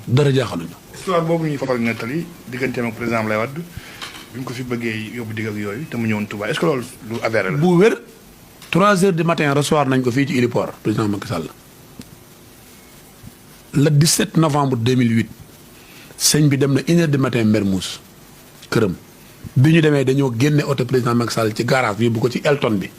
dara jaaxaluñu. histoire boobu ñuy faral nettali digganteem ak président Abdoulaye Wade bi ñu ko fi bëggee yóbbu digg ak yooyu te mu ñëwoon Touba est-ce que loolu lu avéré la. bu wér 3 heures du matin recevoir nañ ko fii ci héliport président Macky Sall le 17 novembre 2008 sëñ bi dem na 1 heure du matin Mermoz këram bi ñu demee dañoo génne oto président Macky Sall ci garage bi yóbbu ko ci Elton bi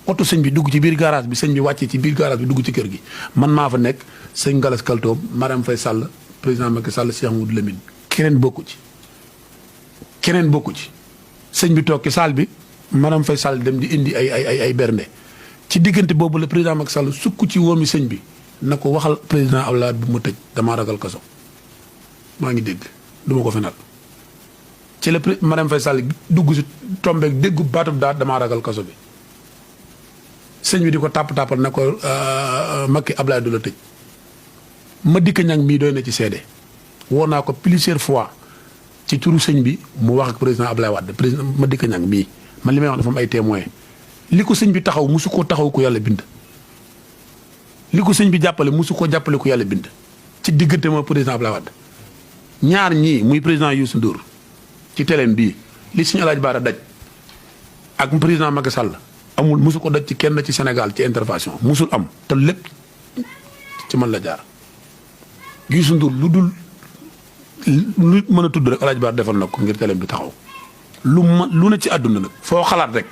oto sëñ bi dugg ci biir garage bi sëñ bi wàccee ci biir garage bi dugg ci kër gi man maa fa nekk sëñ Galas Kaltoom Marème Faye Sall président Macky Sall Cheikh Moudou Lamine keneen bokku ci sëñ bi toog ci salle bi Marème Faye Sall dem di indi ay bernde ci diggante boobu la président Macky Sall sukk ci woomi sëñ bi na ko waxal président Abdoulaye bu mu tëj damaa ragal kaso maa ngi dégg du ma ko fenal ci la Marème Faye Sall dugg si tombeeg déggu baatub daal damaa ragal kaso bi sëñ bi di ko tàppal na ko Macky Abdoulaye du la tëj ma dikk ñang mii doy na ci seede woo naa ko plusieurs fois ci turu sëñ bi mu wax ak président Abdoulaye Wade président ma dikk ñang mii man li may wax dafa am ay témoins li ko sëñ bi taxaw musu koo taxaw ko yàlla bind li ko sëñ bi jàppale musu koo jàppale ko yàlla bind ci diggante ma président Abdoulaye Wade ñaar ñii muy président Youssou Ndour ci teleem bii li sëñ Alaaji Baara daj ak président Macky Sall amul musu ko daj ci kenn ci Sénégal ci intervention musul am te lépp ci man la jaar Youssou Ndour lu mën a tudd rek Alaaji Baara defal na ko ngir teleem bi taxaw lu ne ci àdduna nag foo xalaat rek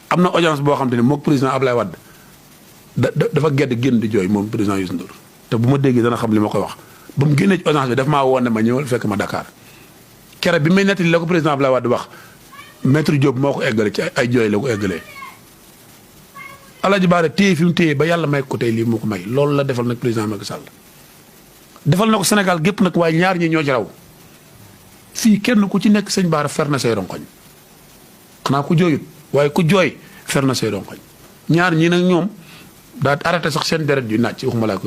am na audience boo xam te ne moog président Abdoulaye Wade dafa gedd génn di jooy moom président Youssou Ndour te bu ma déggee dana xam li ma koy wax ba mu génnee ci audience bi daf maa woon ne ma ñëwal fekk ma Dakar kere bi may nettali la ko président Abdoulaye Wade wax maître Diop moo ko eggale ci ay jooy la ko eggalee Alaaji Baara téye fi mu téye ba yàlla may ko tey lii moo ko may loolu la defal nag président Macky Sall defal na ko Sénégal gépp nag waaye ñaar ñi ñoo ci raw fii kenn ku ci nekk sëñ Baara fer na say ronkoñ xanaa ku jooyut waaye ku jooy fer na say ronkoñ ñaar ñi nag ñoom daa arrêté sax seen deret yu naaj ci waxuma laa